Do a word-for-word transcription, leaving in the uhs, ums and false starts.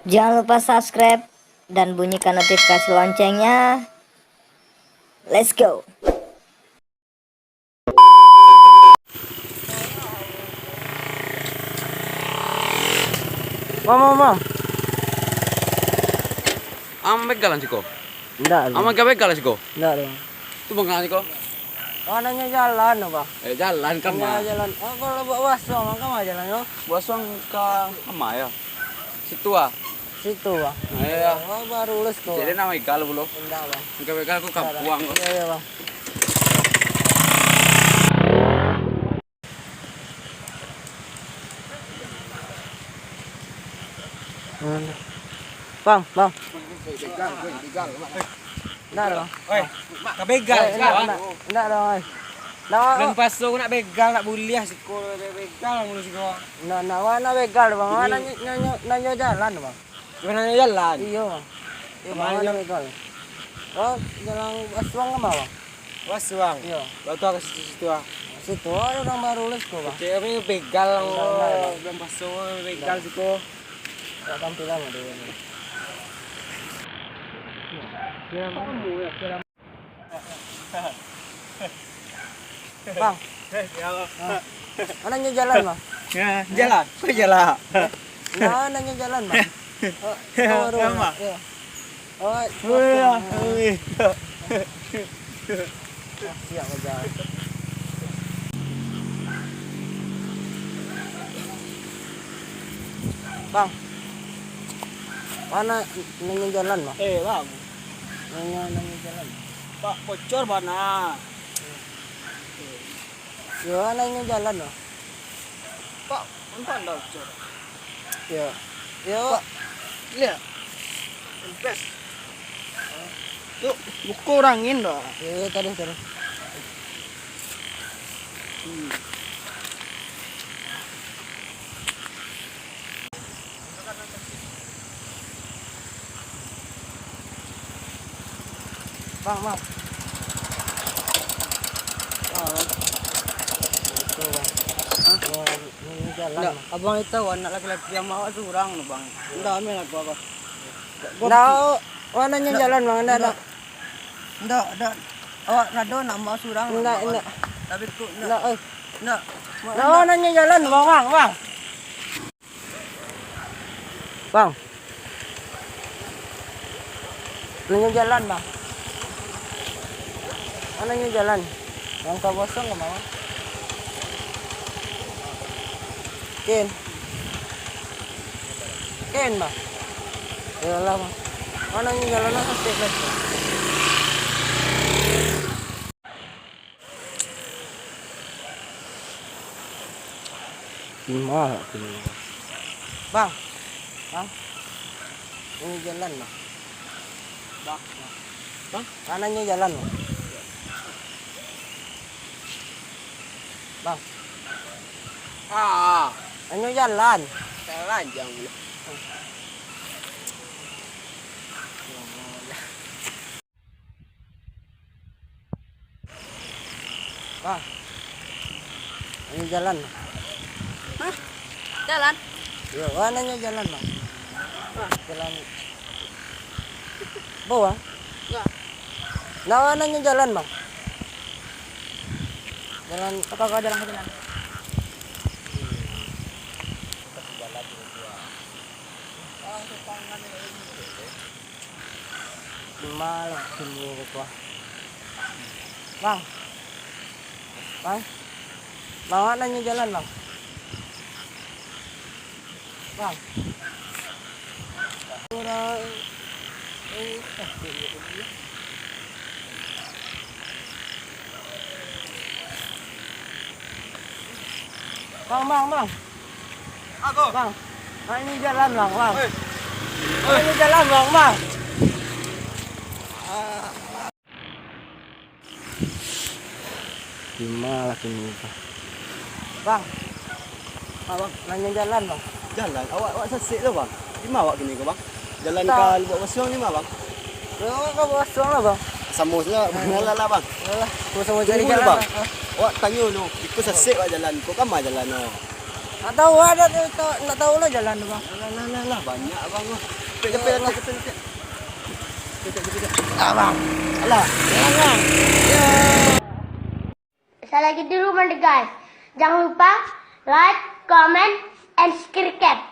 Jangan lupa subscribe dan bunyikan notifikasi loncengnya. Let's go. Mama, mama. Ang begal siko. Ndak, Ang begal siko. Ndak, Bang. Tu bang siko. Oh, nanyo jalan, Bang. Eh, jalan ka ma? Jalan. Oh, kalau buat basuang, Bang, ka ma jalan, yo? Basuang ka ma, yo? Situ ah. Situ, Bang. Iyo. Oh, baru lulus ko. Jadi namo igal pulo. Indak, Bang. Igal-igal ko kampuang ko. Iyo, iyo, Bang. Bang, Bang. Indak doh, Bang. Oi, ka begal. Eh, indak, indak, indak doh, oi. Indak, Bang. Bulan puaso ko nak begal, nak buliah siko, begal mulu siko. Indak, indak, Bang, nak begal, Bang. Wak nanyo, nanyo, nanyo jalan, Bang. Cuma nanyo jalan? Iyo, Bang. Iyo, Bang, nak begal. Oh, jalan basuang ka ma, Bang? Basuang? Iyo. Batu ka situ-situ ah. Situ, oh, urang baru lulus ko, Bang. Cek, begal, Bang. Bulan puaso, begal siko. Indak tampilan ado. Bang. Ah. Mano nyo jalan, Bang? Yo, jalan. Kok jalan? Nah, mano nyo jalan, Bang? Oh, yo, yo. Oh, yo. Siap aja. Bang. Mano nyo jalan, Bang? Eh, Bang. Nyo, nyo jalan. Pak, bocor bana. Yo, mano nyo jalan, Bang? Pak, nampak ndak bocor? Yo. Yo. Pak, liek. Kempes. Tu, buko urangin doh. Yo, yo, taruih, taruih. Hmm. Bang, bang. Ah, bang. Itu, bang. Hah? Bang, ini jalan, bang. Abang itu anak laki-laki yang bawa surang tu, bang. Ndak, ambil aku, aku. Ndak, mana nyo jalan, bang? Ndak, ndak. Ndak, ndak. Awak rado nak bawa surang, bang. Ndak, ndak. Tapi kok ndak. Ndak, eh. Ndak. Ndak, mana nyo jalan, bang, bang, bang. Bang. Mano nyo jalan, bang? Mano nyo jalan? Nan ka kosong ka ma, bang? Kin. Kin, bang. Yolah, bang. Mano nyo jalan, bang? Sasek, bang. Bang. Bang. Ini jalan, bang. Bang. Bang? Mano nyo jalan, bang? Bang. Ah. Mano nyo jalan? Jalan, jalan. Bang. Ini jalan. Hah? Jalan? Yo, mano nyo jalan, bang? Hah? Jalan. Bo, bang? Yo. Nah, mano nyo jalan, bang? Jalan. Apa kau jalan ke sana? Malah sungguh ko. Bang. Bang. Bang, mano nyo jalan, bang? Bang. Urang. Bang, bang, bang. Apo? Bang, nah, ini jalan, bang, bang. Hei. Nah, ini jalan, bang, bang. Di ma lah kini, bang? Bang. Ah, bang, nanyo jalan, bang. Jalan? Awak, awak sasek tu, bang. Di ma awak kini ko, bang? Jalan ka Lubuak Basuang di ma, bang? Yo, ka Lubuak Basuang lah, bang. Samo sajo, bang. Alah, alah, bang. Alah, samo-samo cari jalan, bang. Awak tanyo dulu, iko sasek awak jalan, ko ka ma jalan, oh? Tak tahu, ada tu, tak, tak tahu lah jalan tu, Bang. Lah, lah, lah, lah, banyak abang tu. Capek, capek, capek, capek, capek. Capek, capek, capek. Abang. Alah, jalan, Bang. Yo. Salah gitu dulu, guys. Jangan lupa like, comment, and subscribe.